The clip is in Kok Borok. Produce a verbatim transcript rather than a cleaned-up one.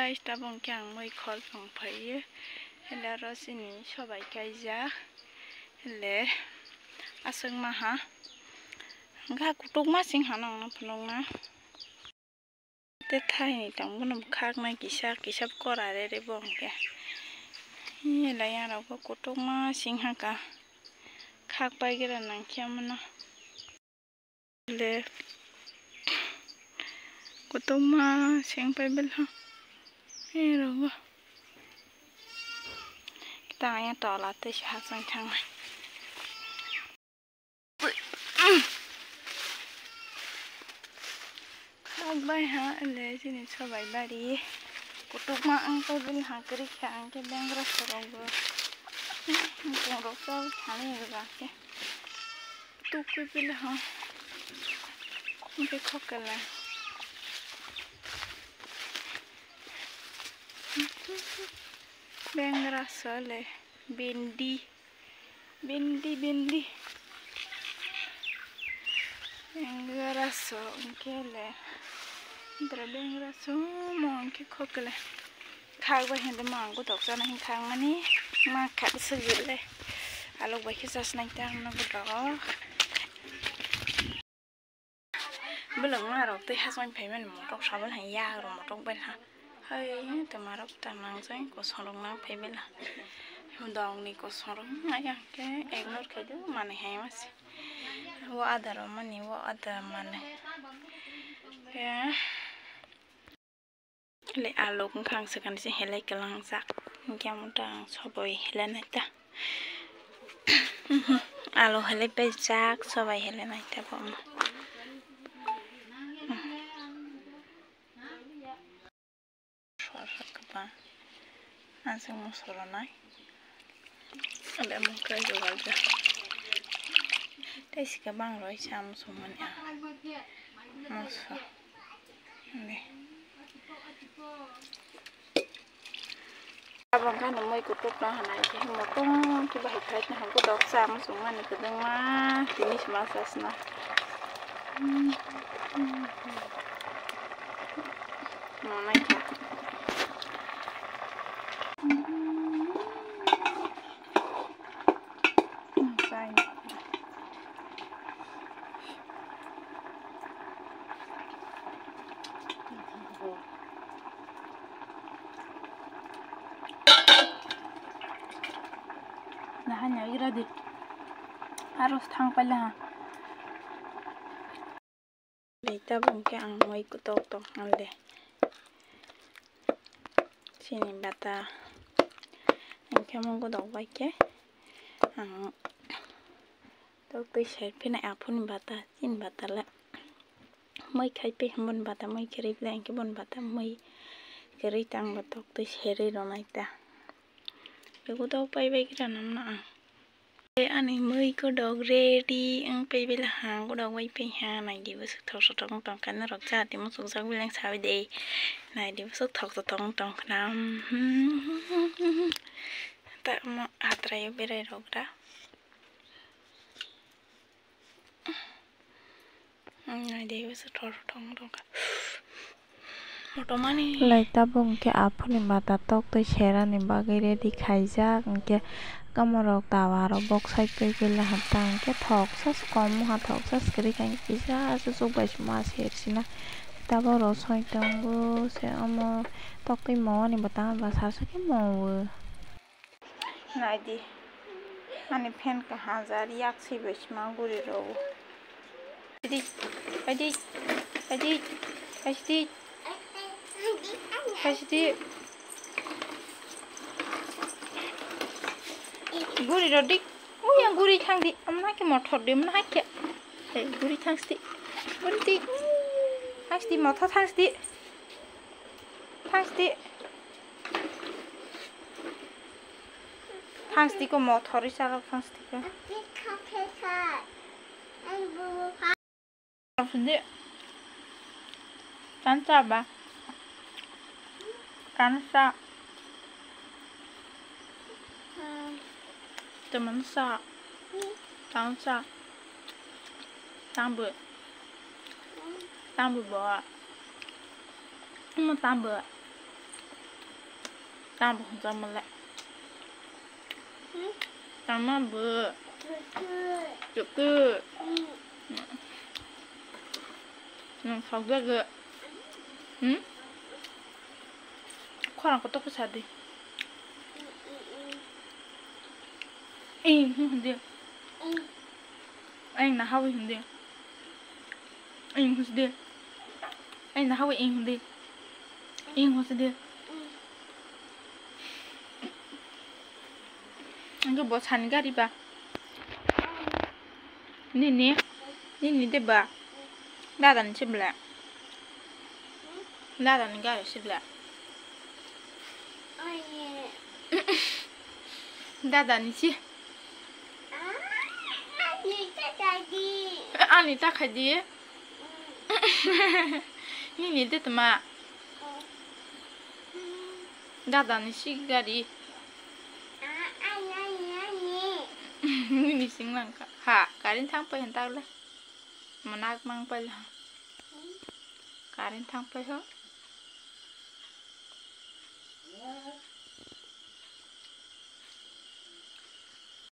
Tabuk hwnkhe ang mui khol phang phaiwi, hwle aro chini sobai kaijak, hwle aswk maha, hwnkhe kutukma sing hano phunukna. Tei thaini tong bono khaknai kisa kisa kora rere bo hwnkhe. Hwlai yang rok bo kutukma sing haka. Khak pai gira nang khe mono. Le kutukma sing pai belha. Hei rogo. Kita aya tola tei si hasong thangnai. Khak bai ha, le chini sobai bari. Kutukma ang pai belha kwrwi kha, ang khe bengra sorok bo. Bwrwk rok chao thani rwgak khe. Tukui pila ha. Hingke khokela. Bengra sole. Bindi. Bindi, bindi. Bengra so hingke le. Dra bengra so mo hingke khokela. Khak bai hende ma ang godok chana hin khak mani ma khak sujile. Alok bai khe chasnai ta ang no godok. Beleng ma rok tei hasmai phai mani motok sabal hai ya rok motok bai ha. Hai te ma rok ta nang jai kosong rok nang phai bela. Dong ni kosong rok nang ya ke ignore khai do mani hai ma se. Wo ada rok mani wo ada mani. Ya. Le alok wngkha ang swkang se helai kwlangjak. Hingke amo ta ang soboi helanai ta. Alo helai paijak, sobai helanai ta bo omo. Sor sor kwbang. Aswk moso rwnai. Ade mokhe jugal ja. Tei sika bang roi sa muchung mani a. Moso. Ade. Abang kano moi kutuk na hanai khe motong khe bahai khai na hango dok sa muchung mani kwdwng ma tini sima sa sna. Nonai kha. Nahanya ira di. Aros thang pala ha. Tabuk hwnkhe ang moi kutok tong hwnle. Chini bata. Hwnkhe omo godok bai khe ang tok twi ser phinai aphurni bata, chini bata le moi khai pe boni bata moi kwrwi le hwnkhe boni bata moi kwrwi ta ang bo tok twi serwi rwnai ta. Bego tok pai bai khe rwnamno ang. Ani mui kodok ready wng pai bela ha, kodok bai pai ha, naidi bwswk thok sotok wng tong kha, norok cha twi muchuk jak beleng sawi de, naidi bwswk thok sotok wng tong kha na. Tamo hatrai o berai rok da. Lai tabuk hwnkhe aphurni bata tok twi serani bagwi ready khaijak, hwnkhe kamorok tawa rok bok side bai khe laha ta hwnkhe thoksa se kom wngkha, thoksa se kwrwi kha, kisa se chuk bai se ma se ersina tabuk rw soi tongo se omo tok twi mowani bwtang rwsa se khe mowo. Naidi, ani phen kaha jar yak si bai sima guri rw. Paidi, paidi, paidi, paidi, paidi. Guri rw di. Uya guri thang di. Amna ke mothor di, amna ke. Hey, guri thang sti. Guri di. Thang sti, mothor thang sti. Thang sti. Thang sti ko mothor ri chalok thang sti ko. Sindi. Tansa ba. Tansa. Teman sa. Tansa. Tambut. Tambut bawa. Mau tambut. Tamo hwnjak mole. Tamo bo. Tutu. Nwng sokjago. Hmm? Khorang kotor khe sa di. Ing hwn di. Ing nahawi hwn di. Ing hwn di. Ing nahawi ing hwn di. Ing hwn di. Ang bo sani gari ba. Nini, nini de ba? Dada ni se bwle. Dada ni gari se bwle. Dada ni se. Ani ta khai di. Nini de tma. Dada ni se gari. Nini sing lang kha. Ha, current thang pai han ta le. Manak mang pai la. Current thang pai ho.